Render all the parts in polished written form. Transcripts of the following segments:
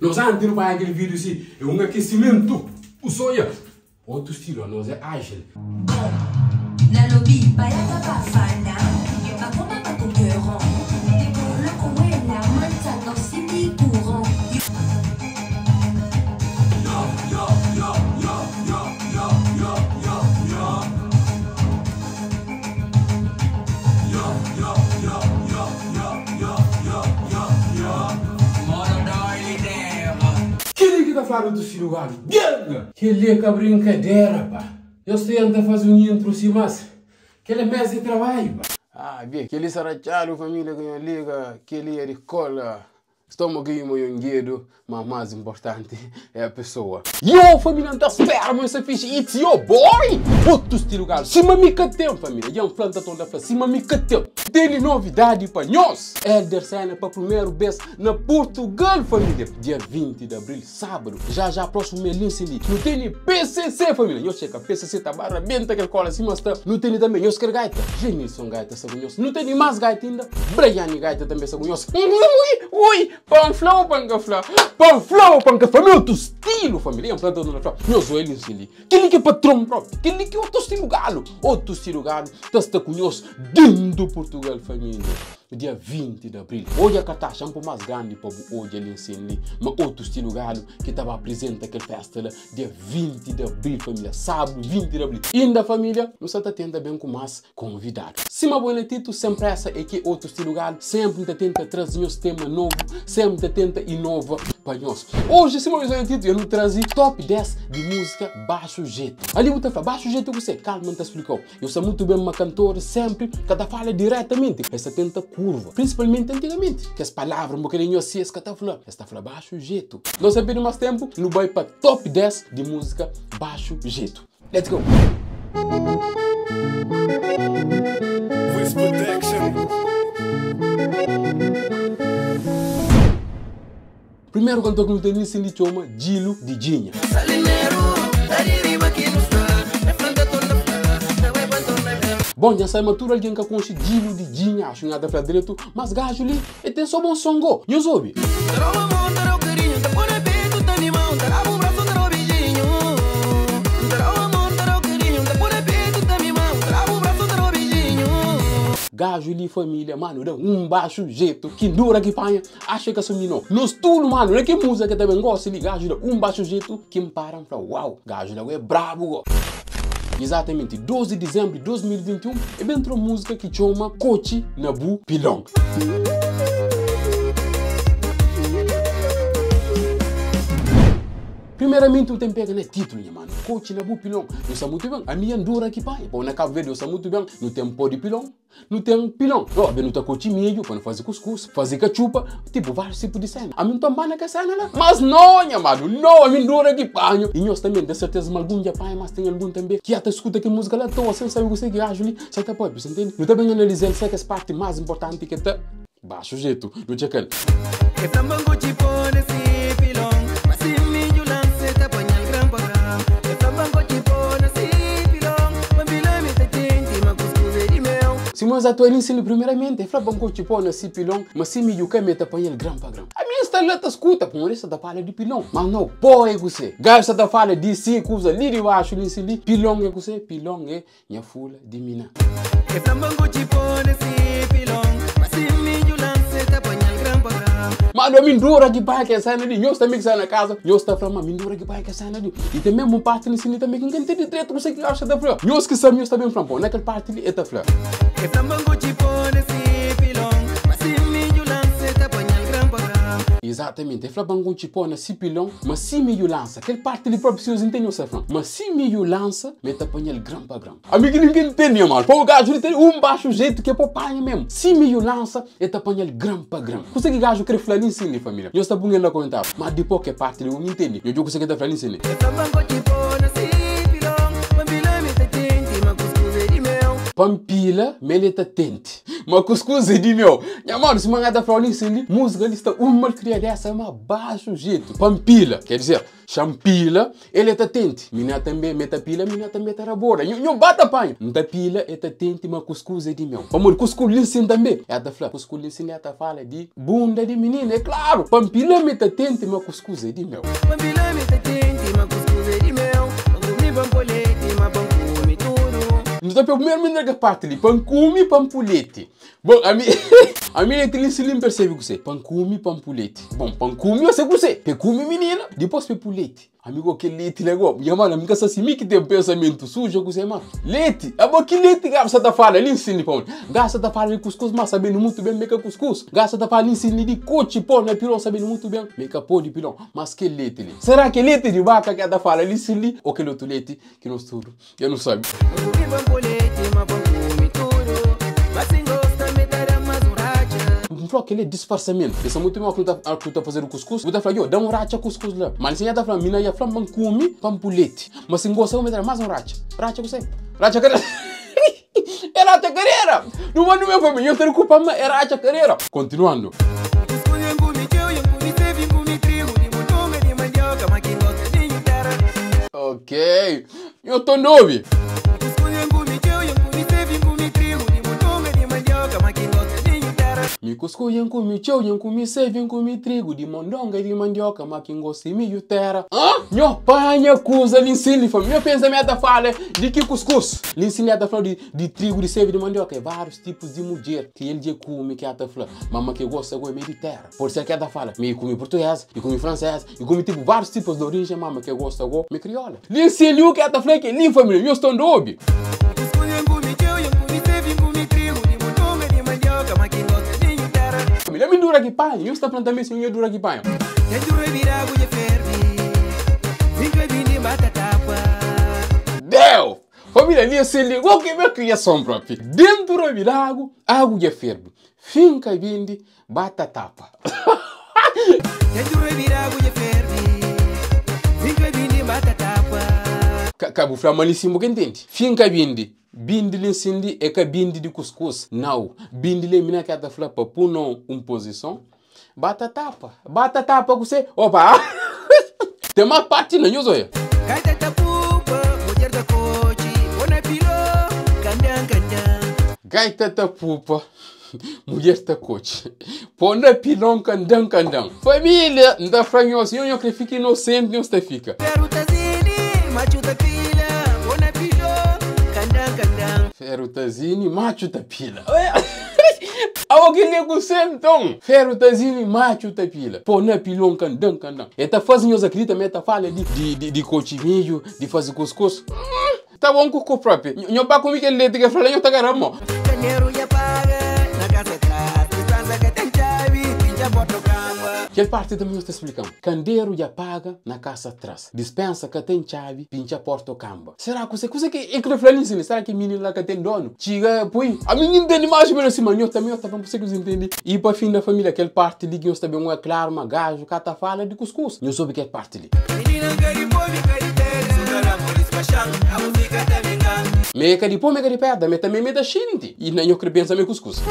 Nos anti nu panha kel vídeo si é un akesimentu. U sonha. Otu stilu, anos é ájil. Bon nalobi bayaka bafanda bakoma ba concurrent likolo kowela manzaka osimbi courant. Kel-li ki ta fladu otu stilu galu. Ganga! Kel-li é ka brinkadera, pá. Nhos ta tenta faze un intro si, mas kel é mes di trabadju, pá. Ah, bem, kel-li sta ratxadu, família ka nho liga, kel-li é di kola. Stoma ki ima nhongedu, ma más inportanti é a pesoa. Yo, família, N ta spera ma nhos sta fixi. It's your boy! Otu stilu galu. Sima mi ka ten, família. Dja N fla, N ta torna fla, sima mi ka ten. Tene novidadi pa nhos! Elder Sena pa primeru bes na Portugal, família! Dia 20 di abril. Sábadu, já já próximo mês li sin li, nu tene PCC família, nhos txeka PCC ta ba rabenta kel kola sima sta, nu tene tanbe nhos kel gaita, Genilson gaita sta ku nhos, nu tene mas gaita inda, Braiane gaita tanbe sta ku nhos, ui ui pa N fla o pa N ka fla, pa N fla o pa N ka fla, mi otu stilu família, N fla ta fla, nhos oi li sin li, kel li ki patron propi, kel li ki otu stilu galu, otu stilu galu ta sta ku nhos dentu Portugal família. Dia 20 di abril. Odja kartás xanpu más grandi pa bu odja li nsin li ma otu stilu galu ki ta ba aprizenta kel festa la dia 20 di abril família sábadu 20 di abril. Inda família nu sa ta tenta ben ku más konvidadu. Sima bo na titu sem pressa é ki otu stilu galu senpri n ta tenta traze nhos tema novu senpri n ta tenta inova pa nhos. Oji sima nhos na titu ya nu traze top 10 di múzika baxu jetu. Ali bu ta fla baxu jetu kusé? Kalma n ta splikau. Eu sa mutu ben ma kantores senpri ka ta fala diretamenti, es ta tenta kurva, prinsipalmenti antigamenti. Kes palavra un bokadinhu asi es ka ta fla, es ta fla baxu jetu. No sen perde mas tenpu, nu bai pa top 10 di muzika baxu jetu. Let's go! Voice protection. Primeru kantor ki nu ten li sin di txoma Djilu di Djinha. Bon, dja sai ma tudu algen ka konxe Djilu di Djinha, axu nha ta fla dretu, mas gaju li e ten so bon son go. Nhos obi. Gaju li família, manu da un baxu jetu ki dura ki panha. Acha ka so mi no. Nos tudu manu na ki musa ke ta ben gosi li gaju da un baxu jetu ki N para N fla uau gaju la go é brabu go. Izatamenti 2 di dizembru di 2021 e ben tra un muzika ki txoma Kotxi na bu pilon. Primeramenti bu ten pega na titulu nha manu Kotxi na bu pilon. Nu sta mutu ben ami N dura ki panha pa na Kabu Verdi eu sta mutu ben nu ten po di pilon. Nu ten pilon. No, abe nu ta kotxi midju pa nu faze kuskus, faze katxupa, tipu várius tipu di sena. Ami N ta ba na kes sena la. Mas no, nha manu, no! Ami N dura ki panhu. I nhos tanbe, N ten serteza ma algun dja panha, mas ten algun tanbe ki ata skuta kel múzika la atoa, sen sabe kuzê ki gaju li sa ta papia, sa ntende? Nu ta ben analiza-l, sa kes parti más inportanti ki ta. Baxu jetu, nu txeka-l. E fla ma N pô na si pilon Ma si midju lansa e ta panha-l gran pa gran E fla ma N pô na si pilon Ma bila mi ta kenti ma kuskus é di meu. Simões atua li nsina primeramenti, e fla pa N pô na si pilon Ma si midju ka mi e ta panha-l gran pa gran Ami N sta la ta skuta pamodi e sta ta fala di pilon Ma nau, pó é kuse? Gaju sta ta fala di si kuza li di baxu li nsin li Pilon é kuse? Pilon é Nha fula di mina. E fla ma N pô na si pilon Ma si midju lansa e ta panha-l gran pa gran. Mano, ami ndura ki bai kel sena li. Nhos tanbe ki sta na kaza, nhos ta fla ma ami ndura ki bai kel sena li. I ten mesmu un parti li sin li tanbe ki N ka ntende dretu kuse ki Gaúcha ta fla. Nhos ki sabe, nhos ta ben fla-m, po, na kel parti li e ta fla. E fla ma N pô na si pilon Ma si midju lansa e ta panha-l gran pa gran. Izatamenti, e fla ma N pô na si pilon Ma si midju lansa. Kel parti li propi si nhos ntende nhos ta fla ma si midju lansa ma e ta panha-l gran pa gran. Ami ki ningen ntende nha mano. Pa gaju li ten un baxu jetu ki e pa panha mesmu. Si midju lansa e ta panha-l gran pa gran. Kuse ki gaju kre fla li nsin li familia? Nhos ta pun el na komentariu. Ma dipos ke parti li un ntende. Nhos djobe kuse ki e ta fla li nsin li. E fla ma N kotxi po na si pilon Ma bila mi ta kenti ma kuskus é di meu. Pampila, mele ta tente. Ma cuscuz é di meu. Nha mano, se manga ta fala nisso ali, música ali está uma malcriadeza, uma baixo jeito. Pampila, quer dizer, champila, ele tá tente. Mina também meta pila, mina também tá rabora. Nho bata panho. Nta pila, é tá tente, ma cuscuz é di meu. Amor, cuscuz linsin também. É tá fala, cuscuz linsin é tá fala de bunda de menina, é claro. Pampila meta tente, ma cuscuz é di meu. Pampila meta tente, ma cuscuz é di meu. Pancumi pampolete, ma pancumi tudo. Não tá pelo primeiro minuto que parte ali. Pancumi pampolete. Bom, a mim, a minha inteligência percebe que você. Pancumi pampolete. Bom, pancumi eu sei que você. Pecumi menina, depois pepulete. Amigo, aquele leite legal. Minha mano, amiga, só se que tem um pensamento sujo que você, mano. Leite, a que leite que você tá falando ali ensina, pô. Gasta tá falando de cuscuz, mas sabendo muito bem meca cuscuz. Gasta tá falando ensina de coche, pô, né, pilão, sabendo muito bem meca pô de pilão. Mas que leite ali? Será que leite de vaca que tá falando ali ensina ou aquele outro leite que nós tudo? Eu não sabe. Pancumi pampolete, ma pancumi tudo. Mas sem gosta, me dará mais um racha. Não falou que ele é disfarçamento. Pensa muito mal que tu tá fazendo cuscuz. Vou tá falando, dá um racha cuscuz lá. Mas se tá falando, mina ia falar, pancumi, pampulete. Mas se gosta, vou meter mais um racha. Racha você. Racha carreira. É racha carreira. Não mando meu família, eu tenho culpa, mas é racha carreira. Continuando. Ok. Eu tô novo. Mi cuscuz, eu comi tchau, eu comi seve, eu comi trigo, de mondonga e de mandioca, mas quem gosta de milho terra. Hã? Nho panha cusa, linsine, família. Meu pensamento fala de que cuscuz? Linsine fala de trigo, de seve, de mandioca. É vários tipos de mulher que ele de come, que ela fala. Mama que gosta de meio de terra. Por ser que ela fala, me come português, e come francês, e come tipo vários tipos de origem, mama que gosta de me crioula. Linsine, o que ela fala que é família, eu estou no obi. Família, me dura que panha. Eu estou plantando também se eu dura que panha. Deus! Família, ali se ligou que minha criação própria. Dentro do virago, água de ferro. Finca vende, bata tapa. Dentro do virago de ferro. Finca vende, bata tapa. Cabo Flamalíssimo que entende. Finca vende. Bindi linsindi é que bindi de cuscuz. Não. Bindi le mina que ata fala pa puno um posição. Bata tapa. Bata tapa com você. Opa! Tem uma parte na nhozoia. Gaita tapupa, mulher da coche, bona pilo, candang candang. Gaita tapupa, mulher da coche. Pona pilão candang candang. Família, não dá franhoso, eu que fica inocente, não está fica. Ferro tazini, macho da pila, bona pilo. Ferro tazini, macho da pila. Alguém negocia então. Ferro tazini, macho da pila. Pô, na pilão candang candang. Eta fazendo os acredita, meta fala de cochimilho, de fazer cuscuz. Tá bom com o próprio. Nho pa comigo ele leite que fala, nho tá garamo. Dinheiro já paga, na casa atrás, distância que tem chave, pincha bota camba. Que parte também está explicando. Candeiro já paga na casa atrás. Dispensa que tem chave, pincha porta camba. Será que você que é que reflete? Será que menino lá que tem dono? Chega, põe. A menina entende mais ou menos assim, mas eu também eu também você que você entende. E para fim da família, aquele parte ali que eu também é claro, uma gajo, cata fala de cuscuz. Eu soube que é parte ali. Meca de pó, meca de pedra, mas também me da xinte. E nem eu quero pensar me cuscuz.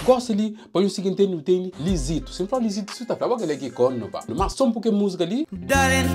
Gosto ali, põe o seguinte no tem lisito. Sempre fala lisito, você tá falando aquele aqui corno, pá. Mas só um pouquinho de música ali. Darling.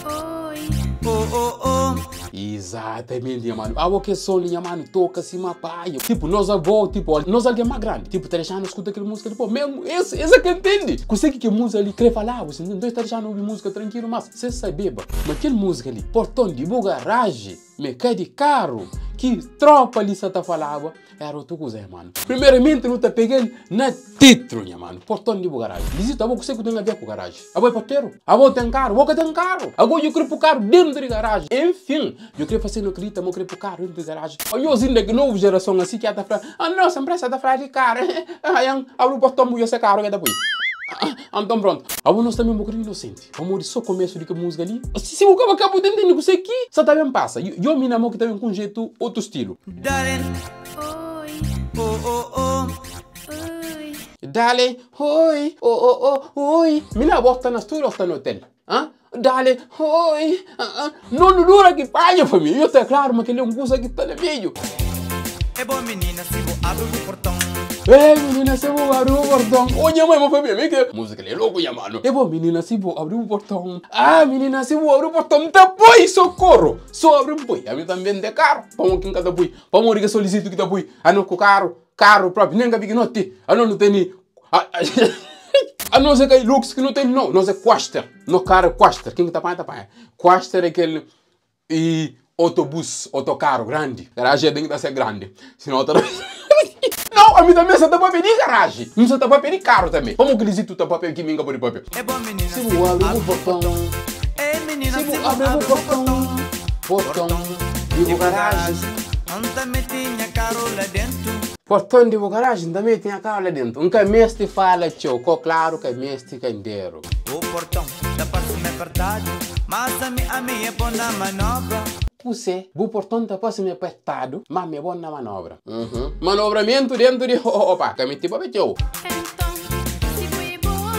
Oi. Oh, oh, oh. Exatamente, minha mano. Ah, o que som, minha mano, toca assim, uma paia. Tipo, nós avó, tipo, nós alguém mais grande. Tipo, tá deixando escuta aquela música, tipo, mesmo, esse é que entende. Consegue que música ali, quer falar, você entende? Então, tá deixando ouvir música tranquilo, mas você sabe, beba. Mas aquela música ali, portão de garagem, me cai de carro, que tropa ali só tá falava, era outra coisa, mano. Primeiramente, não tá pegando na título, minha mano. Portão de garagem. Dizia, tá bom, você que tem a ver com garagem. A boa é porteiro, a boa tem carro, a boa tem carro. Agora eu quero pro carro dentro de garagem. Enfim, eu quero fazer no acredita, eu quero pro carro dentro de garagem. Olha, os ainda que nova geração assim que tá falando, ah, nossa, empresa tá falando de carro. Aí, abre o portão, e esse carro que tá por aí. Então pronto. Agora nós também um bocadinho inocente. Vamos só começo de que música ali. Se o cara acaba de entender você aqui, só também passa. Eu me namoro que também com um jeito, outro estilo. Darling. Oi. Oh, oh, oh. Oi. Darling, oi, oh, oh, oh, oi. Mina bota na estúdio ou está no hotel? Hã? Dale, oi, não dura que panha, família. Eu tá claro, mas que é um kusa que tá na meio. É bom menina, se vou abrir o portão. Ei, menina, se vou abrir o portão. Ô, minha mãe, família, vem que música é louco, minha mano. É bom, menina, se vou abrir o portão. Ah, menina, se vou abrir o portão. Tá boi, socorro. Só abre um boi. A mim também de carro. Vamos quem cada boi. Vamos que solicito que tá boi. A não com carro, carro próprio, nem que noite. A não tem ni. A não ser que lux que não tem não. Nós é Quaster. No carro é Quaster. Quem que tá panha, tá panha. Quaster é aquele e autobus, autocarro grande. Garagem tem que ser grande. Senão outra. Não, a mim também só tá para pedir garagem. Não só tá para pedir carro também. Vamos que eles tu tá para pedir minha por papel. É bom menina, Se vou abrir o portão. É menina, Se vou abrir o portão. Portão de garagem. Também tinha carro lá dentro. Portão de garagem também tinha carro lá dentro. Um mestre fala tchau, claro que mestre candeiro. O portão da parte me apertado, mas a minha é bom na manobra. Você, o portão tá passe me apertado, mas me é bom na manobra. Manobramento dentro de opa, que me tipo tchau. Então, se foi boa,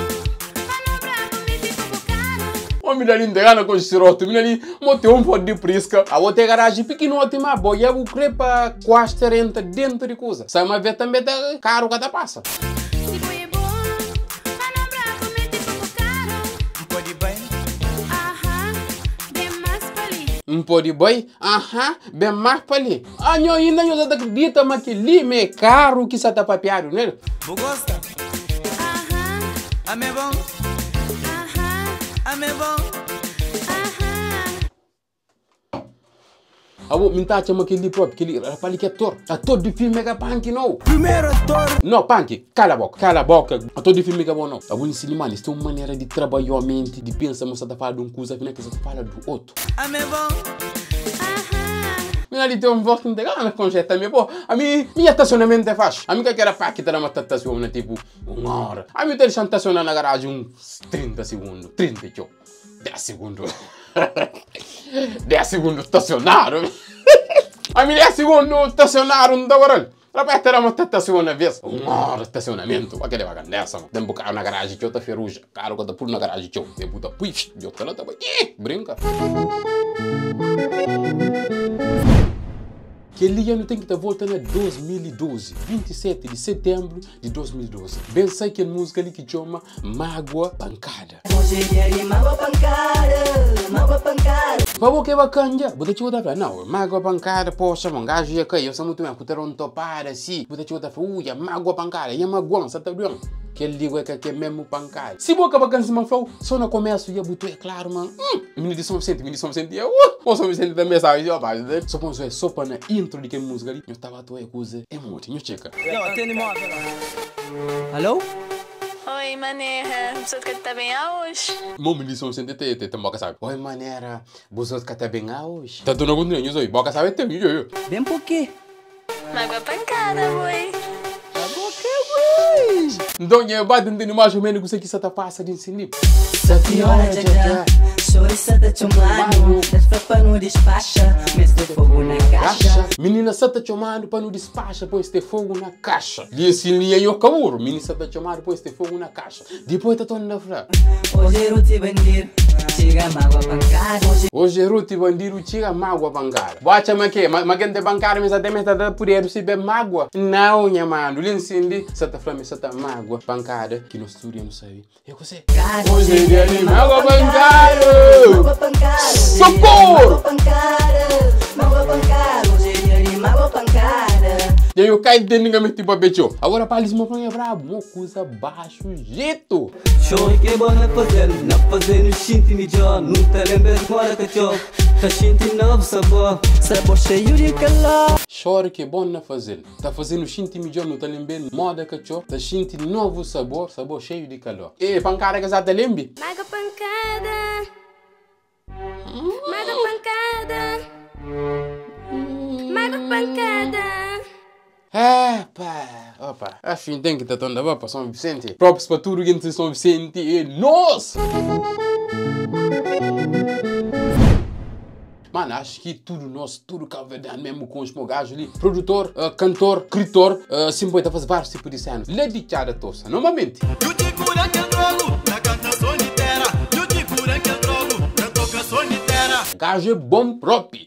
manobra comigo tipo caro. O mina ali não com siroto, mina ali moteu um pouco de prisca. A outra garagem pequenote, mas boia o crepa quase entra dentro de coisa. Sai uma vez também tá caro cada passa. Se foi boa, manobra comigo tipo caro. Pode bem, Aham, bem mais pra ali. Um pode boi, aham, bem mais pra ali. Ah, nho ainda nho acredita, mas que ali é caro que está papiado, né? vou gosta. Aham, A me bom, aham, a me bom. aham. Abo, me tá chama aquele próprio, aquele rapaz que é ator. Ator de filme é punk, não. Primeiro ator. Não, punk, cala a boca, cala a boca. Ator de filme é bom, não. Abo ensina, mano, isso é uma maneira de trabalhar a mente, de pensar, mas você tá falando de um coisa, afinal que você tá falando do outro. A me bom, Aham, Mina ali tem um voto não tem gana com jeito também, pô. A mim, minha estacionamento é fácil. A mim que era pá que tá numa estaciona tipo uma hora. A mim tá deixando estacionar na garagem uns 30 segundos, 30 e tchau. 10 segundos. 10 segundos estacionaram. A mim 10 segundos estacionaram, não dá agora. Rapaz, terá uma estaciona vez. Uma hora estacionamento. Aquele vai nessa, mano. Tem um bocado na garagem, tchau, tá ferrugem. Carro que tá por na garagem, tchau. Tem puta, pui, eu tô lá, tá bem. Brinca. Aquele ano tem que estar voltando a 2012, 27 de setembro de 2012. Bem sei que a música ali que chama Mágoa Pancada. Hoje é mágoa pancada, mágoa pancada. Babo que bacana, bota te outra não, mágoa pancada, poxa, mano, gajo ia cair, eu sou muito bem, cuteram um topar assim, bota te outra uia, mágoa pancada, ia magoa, você tá vendo? Que ele digo é que é mesmo pancada. Se boca bacana se falou, só no começo ia botou, é claro, mano. Menino de São Vicente, menino de São Vicente, ia, o São Vicente também sabe, ó, vai, só põe só para na intro de que música ali, eu tava a tua coisa, é muito, eu checa. Não, atende móvel. Alô? Oi, maneira. Você que tá bem hoje? Mo menino de São Vicente te te boca sabe. Oi, maneira, você que tá bem hoje. Tá dando algum dinheiro, aí, boca sabe tem, eu. Bem por quê? Mágoa pancada, boi. Então, eu bato entendendo mais ou menos o que você que está passa de ensinar. Sapiora, já já, choriça tá chamando, das no despacha, mestre fogo na caixa. Menina só tá chamando para não despacha, põe este fogo na caixa. E assim linha eu caburo, menina só tá chamando, põe este fogo na caixa. Depois tá tornando a frase. Hoje eu te bandir, chega mágoa pancada. Hoje eu te bandir, chega mágoa pancada. Bate mas que, mas quem te bancada, mas até mesmo tá por se bem mágoa. Não, minha mano, linha só tá falando, só tá mágoa pancada, que nós tudo não sabe. Eu sei. Hoje é de mágoa pancada. Socorro! E aí eu caio dentro do meu tipo beijou. Agora para eles me é brabo, uma coisa baixo jeito. Show que bom na fazer, na fazer no xinte melhor, não te lembras agora que tchau. Tá xinte novo sabor, sabor cheio de calor. Choro que é bom na fazer. Tá fazendo xinte melhor, não tá lembrando moda cachorro. Tá xinte novo sabor, sabor cheio de calor. E pancada que já tá lembre? Mágoa pancada. Mágoa pancada. Mágoa pancada. Epa, opa, afim tem que estar tão da para São Vicente. Props para tudo que entre São Vicente e nós! Mano, acho que tudo nosso, tudo cabo-verdiano mesmo com os gajos ali. Produtor, cantor, escritor, sim, pode fazer vários tipos de cenas. Lady Tchada Tossa, normalmente. Gajo é bom próprio.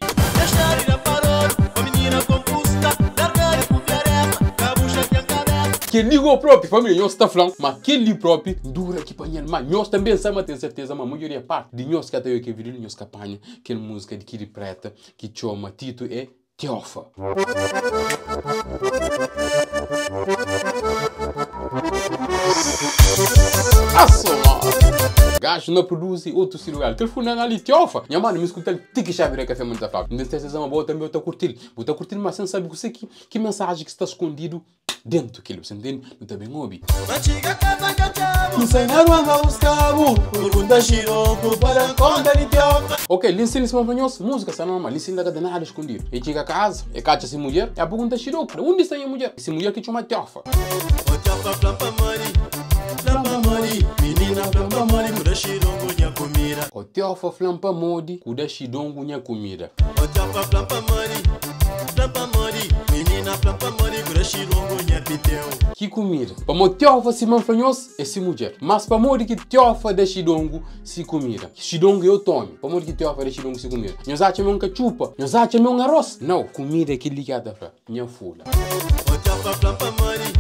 Que ligou próprio, família, nós está falando, mas que li próprio, dura que panha, mas nós também sabemos, tenho certeza, mas a maioria parte de nós que até eu que vídeo, nós que apanha, aquela música de Kiri Preta, que chama Tito é Teofa. Assoma! Gajo não produz outro celular. Aquele fundo ali, Teofa. Minha mano, me escuta ele, tique chave de café muito flávio. Não tem certeza, uma boa também, eu tô curtindo. Vou tá curtindo, mas você não sabe que, que, que mensagem que está escondido dentro daquilo, você entende? Não tá bem ouvi. Ok, listen se mampanhos, música está normal, listen da nada escondido. E chega a casa, e cacha se mulher, e a pergunta Chiroco, onde está a mulher? Se mulher que chama Teofa. O Teofa flampa modi, kuda shidongo nya comida. O Teofa flampa modi, flampa modi, menina flampa modi, kuda shidongo nya piteu. Que comida? Pa mo Teofa se manflanhos é se mulher. Mas pa modi que Teofa da shidongo se comida. Shidongo eu tomo. Pa modi que Teofa da shidongo se comida. Nós acha meu cachupa, nós acha meu arroz. Não, comida é que ligada pra minha fula. O Teofa flampa modi,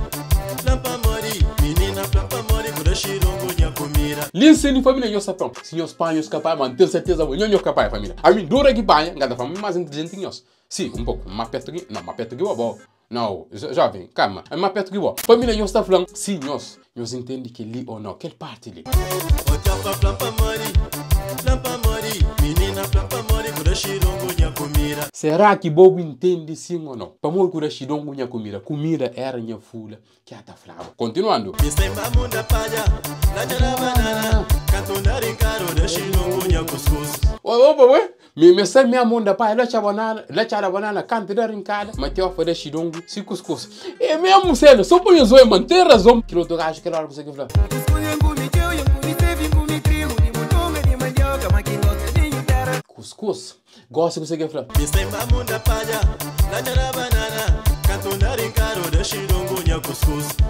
flampa modi, menina flampa modi, kuda shidongo nya comida. Listen família, nós sapão. Se nós panhos capaz, mano, tenho certeza, nós capaz, família. A mim dura que panha, gata família mais inteligente que nós. Sim, um pouco, mais perto que, não, mais perto que o avó. Não, jovem, calma, é mais perto que o família, nós está falando, sim, nós entende que li ou não, que parte li. Será que bobo entende sim ou não? Para morrer shidongo minha comida, comida era minha fula que ata flava. Continuando. Me sai minha munda pai, lecha banana, lecha da banana, canta da rincada, mas te oferece shidongo, se cuscuz. É mesmo sério, só põe os olhos, mano, tem razão. Que outro gajo que era você que fala. Cuscuz. Gosta que você quer falar.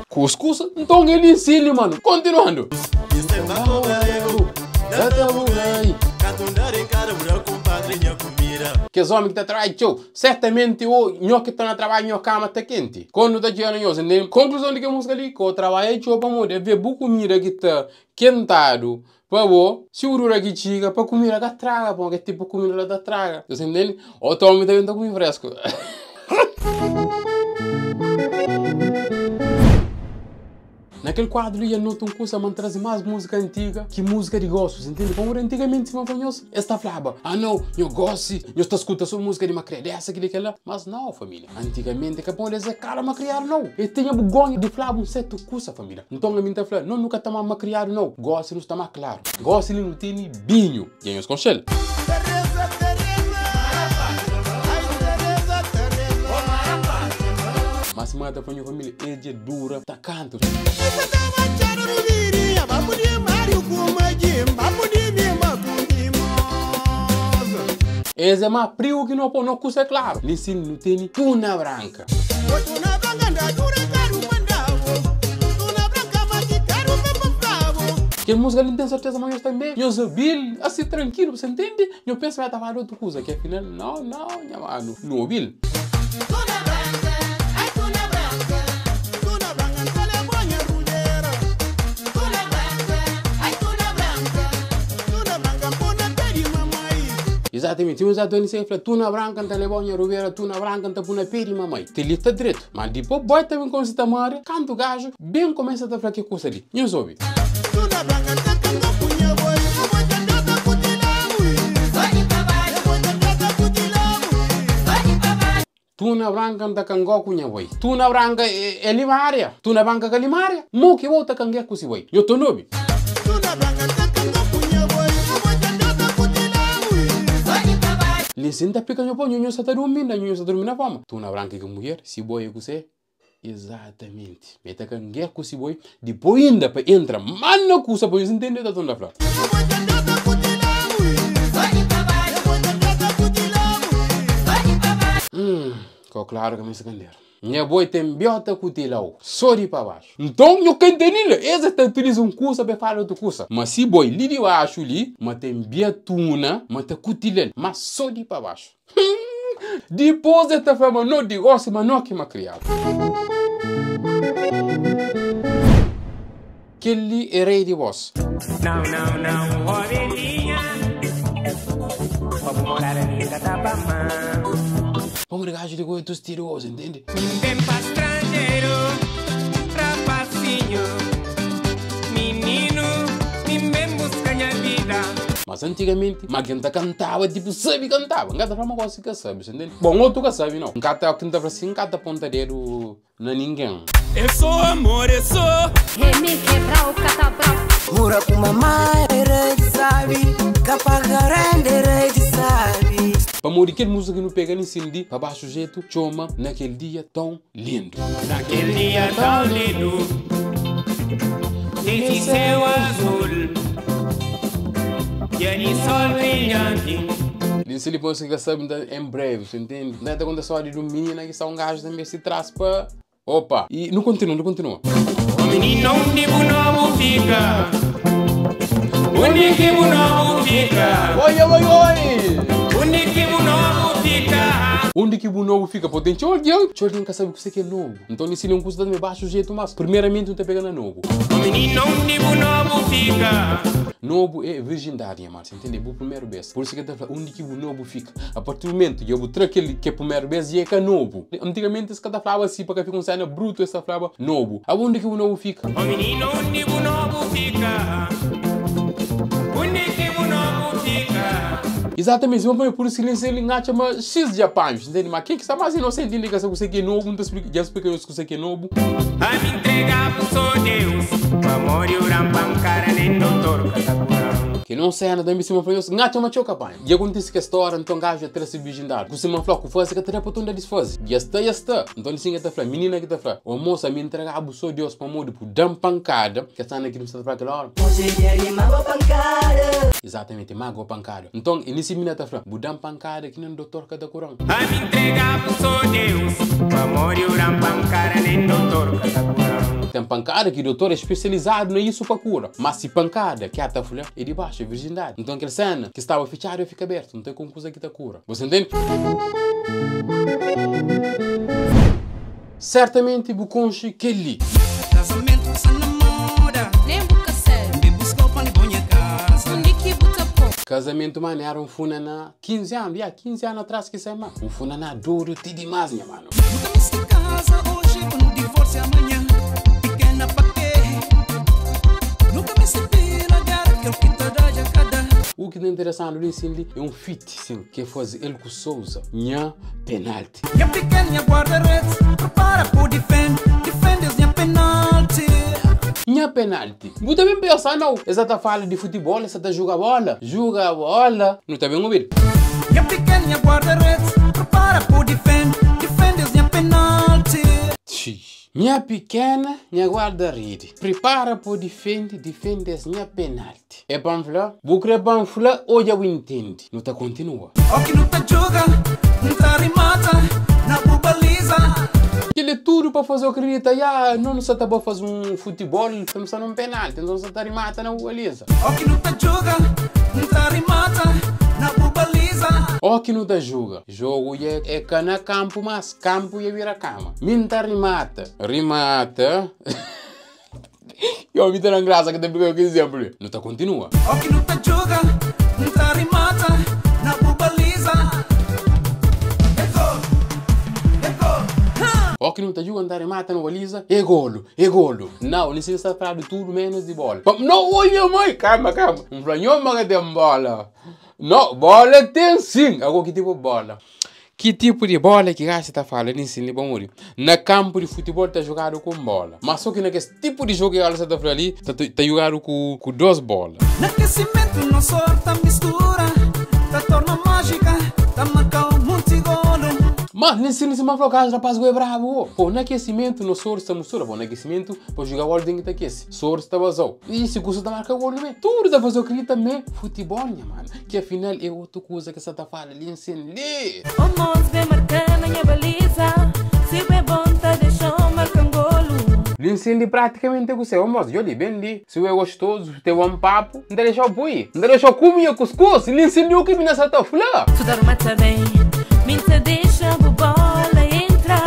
Cuscuz? Então ele ensina, mano. Continuando. Que os homens que tá trabalhando, tio, certamente o nho que tá na trabalho, nho cama tá quente. Quando tá tirando nho, entendeu? Conclusão de que a música ali, que o trabalho tio para morrer, ver bu comida que tá quentado. Pô, se o rura que chega para comer da traga, pô, que tipo comida da traga. Você entende? O homem também tá comendo fresco. Naquele quadro ia notar um curso a trazer mais música antiga que música de gostos, entende? Como antigamente se manfanhos, esta flaba. Ah não, eu gosto, eu estou escutando só música de uma dessa, aquele, aquela. Mas não, família. Antigamente, que bom eles é cara macriado, não. Ele tinha bugonha de flaba um certo curso, família. Então a minha tá falando, não, nunca tá mais macriado, não. Gosto não está mais claro. Gosto ele não tem binho. E aí os conselhos. Mas mata para minha família, é de dura, tá canto. Esse é mais frio que não pô, não custa claro. Nesse não tem tuna branca. Que música não tem certeza, mas eu também. Eu sou Bill, assim tranquilo, você entende? Eu penso que vai estar outra coisa, que afinal, não, não, minha mano, não, Bill. Exatamente, eu já estou sempre tuna branca, tá levando a rubeira, tuna branca, tá puna peri mamãe. Te lista direito. Mas depois boi também começa a tomar, canto gajo, bem começa a falar que custa ali. Não soube. Tuna branca, tá punha boi, Tuna branca tá cangó cunha boi. Tuna branca é limária. Tuna branca é limária. Mo que volta cangué cusi boi. Eu tô nobe. Tuna branca tá cangó cunha boi. Lisinta pica nho pô, nho está dormindo, nho está dormindo na fama. Tuna branca que mulher, se boi é você. Exatamente. Meta cangué cusi boi, depois ainda para entra, mano cusa pois entende da tuna flor. Ficou claro que me sacandeiro. Nha boi ten biota ku tilau, so di pa baxu. Nton, nho ka ntende-l. Es es ta utiliza un kusa pa e fala otu kusa. Ma si boi li di baxu li, ma ten biatuna, ma ta kutila-l, ma so di pa baxu. Hum! Dipos es ta fla ma no di gosi, ma no ki ma kriadu. Kel-li é rei di bos. Não, não, não, ovelhinha Pa bu morada mi ka ta pa mar. Pamodi gaju di goi tustirozu, intende? Mi N ben pa stranjeru, rapasinhu, mininu, mi N ben buska nha vida. Mas antigamenti, ma algen ta kantaba, tipu sabi kantaba. N ka ta fla ma gosi ka sabi, sa intende? Bon, otu ka sabi nau. N ka ta, ki N ta fla si, N ka ta ponta dedu na ningen. É só amor, é só. Remi quebra o catabrau. Mura ku mamá é rei di sabi, ka paga renda é rei di sabi. Pamodi kel múzika ki nu pega li sin di pa baxu jetu txoma Na kel dia tão lindu. Na kel dia tão lindu. Nesse céu azul. Dia di sol brilhanti. Li si li pa nhos ki ka sabe nta em breve, su intende? Nta ta konta stória di un minina ki sta un gaju tanbe si tras pa Opa! I nu kontinua, nu kontinua. Ô minina, undi bu nobu fika? Undi ki bu nobu fika? Oi, oi, oi! Undi ki bu nobu fika? Undi ki bu nobu fika? Pô, ten txeu algen, txeu algen ka sabe kuse ki é nobu. Nton, li si li un kusa ta dame baxu jetu, mas primeramenti nu ta pega na nobu. Ô minina, undi bu nobu fika? Nobu é virjindadi, nha mano, sa intende? É bu primeru bes. Pur isu ki el ta fla, undi ki bu nobu fika? A partir di mumentu dja bu tra kel ki é primeru bes dja é ka nobu. Antigamenti es ka ta flaba si pa ka fika un sena brutu es ta flaba nobu. Abo undi ki bu nobu fika? Ó mininu undi bu nobu fika? Undi ki bu nobu fika? Izatamenti, sima pa mi pur isu ki li N atxa ma xis dja panju, ntende? Ma ken ki sta más inosenti inda ki ka sabe kuse ki é nobu, N ta splika, dja N splika nhos kuse ki é nobu. Ami ntregabu so Deus, pamodi oran pa N kara nen dotor ka ta kuran. Kel un sena tanbe sima fla nhos, N atxa ma txeu ka panha. Dja kontise kes stória, nton gaju dja tra se virjindadi. Ku sima fla ku faze ka ta da pa tunda disfaze. Dja sta, dja sta. Nton di sin el ta fla, minina ki ta fla, Ô mosa, mi ntrega-bu so Deus pamodi bu da-m pankada. Kes anda ki nu sta ta fla kel óra. Oji é dia di magua pankada. Izatamenti, magua pankada. Nton, e nisi minina ta fla, Bu da-m pankada ki nen dotor ka ta kura-m. Ami ntrega-bu so Deus pamodi u da-m pankada nen dotor ka ta kura-m. Ten pankada ki dotor é spesializadu na isu pa kura. Má si pankada ki a ta fla é di baxu, é virjindadi. Nton kel séna ki staba fitxadu é fika abertu. Nton é ku un kuza ki ta kura. Você ntende? Sertamenti bu konxe kel-li. Casamento sa na moda. Nem bu ka sabe. N ben buscau pa lebo nha casa. Undi ki bu ta pô. Casamento mano era um funaná 15 anu, ya 15 anu atrás ki sai ma um funaná dodu ti dimas nha mano. Nu ta meste casa oji pa nu divorcia amanhã. Pikena pa ke? Nu ka meste pila guerra kel ki ta da dja ka da. U ki ta interesanu li sin li é um feat sin ki é faze el ku Souza nha penalti. Nha piken, nha guarda-redes, prepara po difende, difende es nha penalti. Nha penalti. Bu ta ben pensa nau, es sa ta fala di futibol, es sa ta juga bola, juga bola. Nu ta ben obi-l. Nha piken, nha guarda-redes, prepara po difende, difende es nha penalti. Txii. Nha pikena, nha guarda-rede, prepara po difende, difende es nha penalti. É pa N fla? Bu kre pa N fla ô dja bu intende? Nu ta kontinua. Ó ki nu ta djuga, N ta rimata na bu baliza. Kel é tudu pa faze-u akredita, ya, no nu sa ta ba faze un futibol, nu sta nun penalti, nton nu sa ta rimata na bu baliza. Ó ki nu ta djuga, N ta rimata na bu baliza. Ó ki nu ta juga, jogu dja é ka na kanpu mas, kanpu dja bira kama. Mi N ta rimata, rimata. Yo, mi ta dan grasa ki ta fika ku izemplu li. Nu ta kontinua. O ki nu ta djuga, N ta rimata na bu baliza. É gol, é gol, ha! O ki nu ta djuga, N ta rimata na bu baliza. É golu, é golu. Nau, li sin sta fladu tudu menus di bola. Pa, no, oi nha mai! Kalma, kalma. N fla, nho ma ka ten bola. No, bola ten sin. Ago ki tipu bola? Ki tipu di bola ki gaxi ta fala li nsin li pamodi na kanpu di futibol ta jugadu ku un bola ma so ki na kes tipu di jogu ki ela sa ta fla li ta ta jugadu ku ku dos bola. Na kesimentu nos sor ta mistura ta torna májika ta marka un munti golu. Ma li nsin li sima fla gaxi rapaz bo é brabu bo po na kesimentu nos sor ta mistura po na kesimentu pa juga bola ten ki ta kesi sor sta bazau i si kusa ta marka golu me tudu ta faze kridita me futibol nha mano ki afinal é otu kuza ki sa ta fala. Li nsin li! O mos ben marka na nha baliza. Si bu é bom ta dexa-u marka un golu. Li nsendi praticamente ku seu mos, djo li ben li. Si bu é gostoso, ten bon papu, N ta dexa-u pui. N ta dexa-u kume nha kuskus. Li nsendi u ki mi na sa ta fla. Su ta rumata ben, mi N ta dexa bu bola entra.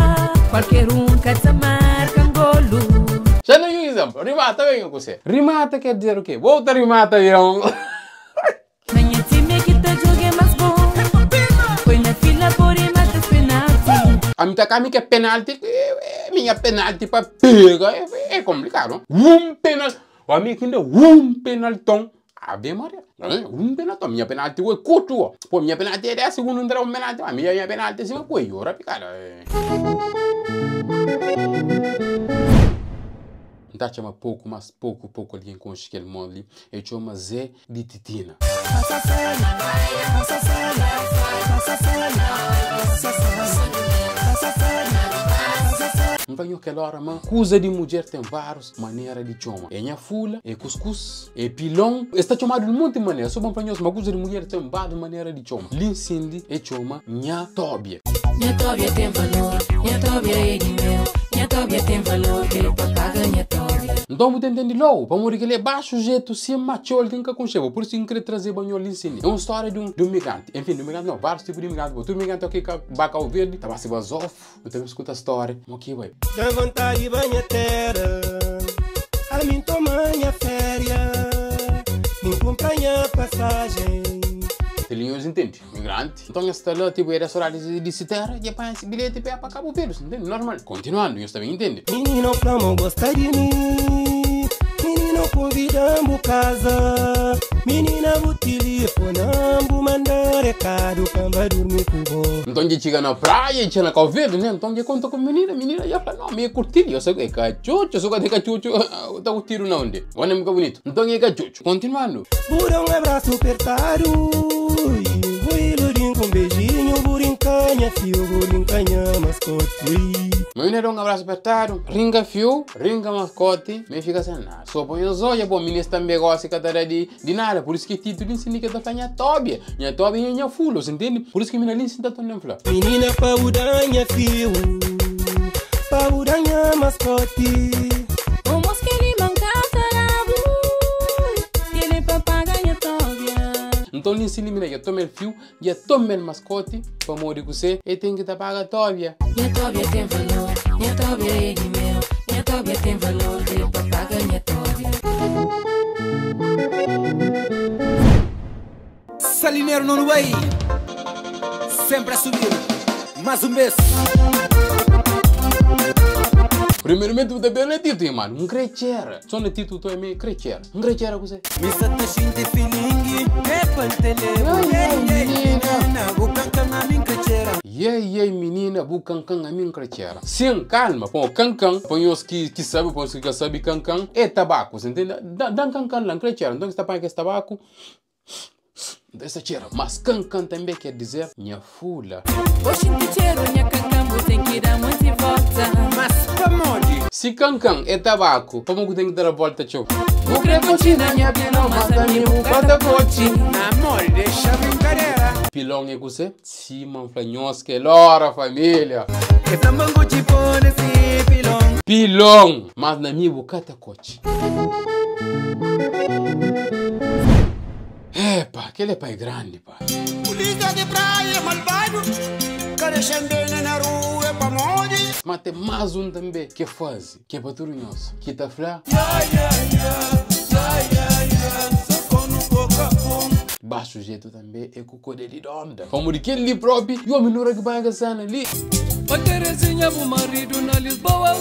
Kualker un ka ta marka un golu. Xa na un izemplu, rimata ben ku se. Rimata ker dizer o ke? Bo ta rimata ben. Na nha time ki ta djoga é más bon. Poi na fila po rimata es penalti. Ami ta ka mi ke penalti, mi nha penalti pa pega é komplikadu. Un penalti, ami ki nda un penalton, ave maria, un penalton, mi nha penalti é kurtu, po mi nha penalti é 10 segundu N ta da un penalti, ma mi nha penalti sima ku e yora pikada. N ta txoma poku, mas poku, poku algen konxe kel mon li. E txoma Zé di Titina. N fla nho kel óra ma kuza di mudjer ten várius manera di txoma. É nha fula, é kuskus, é pilon. Es ta txomadu di monti manera. Sô pa N fla nhos ma kuza di mudjer ten várius manera di txoma. Li nsin li e txoma nha tóbia. Nha tóbia ten valor, nha tóbia é di meu. Nha tóbia ten valor, kre pa paga nha tóbia. Nton bu ta intende logu pamodi kel-li é baxu jetu sin ma txeu algen ka konxeba. Pur isu ki N kre trazeba nho li nsin li. É un stória di un di un migranti. Enfin, di un migranti nau, várius tipu di migranti. Bo tudu migranti oki ka ba Kau Verdi ta ba se bazofu. Nu ta ben skuta stória mo ki bai. Da vontadi ba nha terra, ami n'toma nha féria, mi n'kumpra nha passagem. Kel-li nhos intende? Migranti. Nton es sta la, tipo, e da sodadi di si tera, dja panha si bilheti pa pa Kabu Verdi, ntende? Normal. Kontinuandu, nhos ta ben intende. Minino fla ma gosta di mi Minino konvida-m bu kaza Minina bu tilifona-m bu manda rekadu pa N ba durmi ku bo. Nton dja txiga na praia, dja na Kau Verdi, ne? Nton dja konta ku minina, minina dja fla, no, mi e kurti-l, yo sa e katxutxu, su ka ten katxutxu, ta kurtidu na undi? Bo nem ka bunitu. Nton e katxutxu. Kontinuandu. Bu da un abrasu pertadu Bu iludin ku un beijinhu Bu rinka nha fiu, bu rinka nha maskoti Minina da un abrasu pertadu, rinka fiu, rinka maskoti, mi fika sen nada. So pa nhos odja, bo, minis tanbe gosi ka ta da di di nada. Pur isu ki titu li nsin di ke ta fla nha tobia, nha tobia nha nha fula, bu ntende? Pur isu ki mi na li nsin ta torna fla. Minina pa bu da nha fiu, pa bu da nha maskoti. O mos keli manka ta rabu, keli pa paga nha tobia. Nton li nsin di mi na dja toma el fiu, Dja toma el maskoti, pamodi kuse e ten ki ta paga tobia. Nha tobia ten valor, nha tobia é di meu, nha tobia ten valor, dê pa paga nha tobia. Salineiro no nu bai, sempre a subir, mais um bes. Primeiramente bu ta pega na titulu, nha manu, N kre txera. So na titulu to é me kre txera. N kre txera kuse? Mi sa ta xinti filingi, é pa N tene-bu. Ei, ei, minina, bu kankan ami N kre txera. Ei, ei, minina, bu kankan ami N kre txera. Sin, kalma, pamo kankan, pa nhos ki ki sabe, pa nhos ki ka sabe, kankan é tabaku, sa ntende? Da-m kankan la, N kre txera. Nton es ta panha kes tabaku. Nta esta txera, mas kankan tanbe ker dizer nha fula. Oxi N ti txeru nha kankan, bu ten ki da monti volta. Mas pamodi? Si kankan é tabaku, pamo ku ten ki ta da volta txeu? Bu kre kotxi na nha pilon, mas ami bu ka ta kotxi. Na amor, dexa brinkadera. Pilon é kuse? Sima N fla nhos kel ora, familia. E fla ma N kotxi po na si pilon. Pilon! Mas na mi bu ka ta kotxi. Epa, kel é pai grandi pá. Polícia de praia é malvado, ka dexa-m bene na rua é pamodi. Ma ten más un tanbê ke faze, ke pa tudu nhos ki ta fla. Baxu jetu tanbê é ku kodê di donda. Pamodi kel li propi, i omi nura ki panha kel sena li. Oi Terezinha, bu maridu na Lisboa,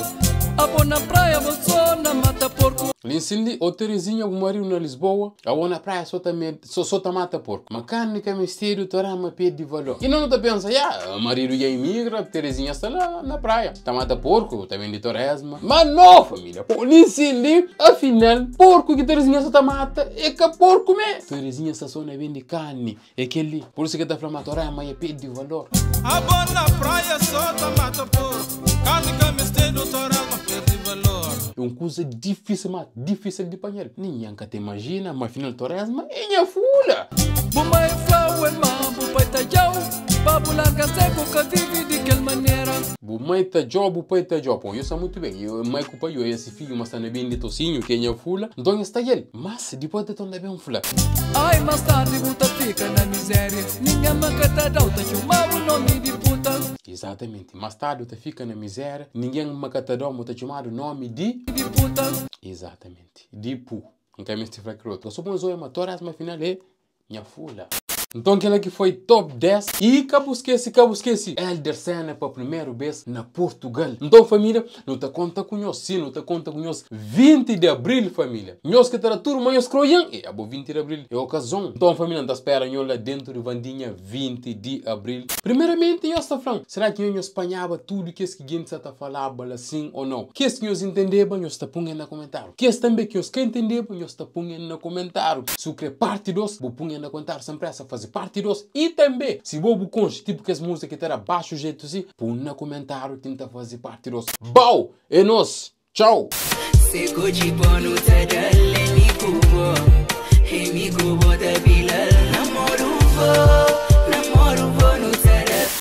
abo na praia bo so na mata porku. Li nsin li, o Terezinha, bu maridu na Lisboa, abo na praia so ta med, so, so ta mata porku. Ma karni ka mestedu, ta rama perde valor. I no ta pensa, ya, maridu dja imigra, Terezinha sta la na praia, ta mata porku, ta bende toresma. Ma no, familia, po, li nsin li, afinal, porku ki Terezinha sa ta mata e ka porku me. Terezinha sta so na bende karni. É kel-li. Pur isu ki el ta fla ma Toré ma e perde valor. Abo na praia so ta mata porku, karni ka mestedu Toré ma perde valor. É un kuza difísil ma difísil di panha-l. Ningen ka ta imajina ma afinal Torésma é nha fula. Bu mai fla-u el ma bu pai ta dja-u pa pa bu larga se bu ka vive di kel manera. Bu mãe ta djo, bu pai ta djo. Bom, eu sei muito bem. Eu, mãe com pai, eu esse filho, mas tá na bem de tocinho, quem é fula. Então está ele. Mas depois de tão bem fula. Ai, mais tarde bu ta fika na miséria. Ninguém me ta dau, ta chamar o nome de puta. Exatamente. Mais tarde tu fica na miséria. Ninguém me cata dau, ta chamado nome de De puta. Exatamente. De pu. Não quer me falar que outro. Só põe zoia, mas todas, mas final é minha fula. Então aquela que foi top 10 e cabo esquece, cabo esquece. Elder Sena para a primeira vez na Portugal. Então família, não te conta com nós, sim, não te conta com nós. 20 de abril, família. Nós que terá turma, nós croiam. E abo 20 de abril é ocasião. Então família, não te espera nós lá dentro de Vandinha 20 de abril. Primeiramente, nós está falando, será que nós espanhava tudo que esse gente está falando assim ou não? Que esse nós entendeba, nós está punhando na comentário. Que esse também que nós que entendeba, nós está punhando na comentário. Se o quer parte 2, vou punhando na comentário sem pressa, fazer parte 2. E também, se vou conche, tipo que as músicas que terá baixo jeito assim, põe no comentário, tenta fazer parte 2. Bau! É nós! Tchau! Seko chipono tadale mi kubo, he mi kubo da bilal namorubo.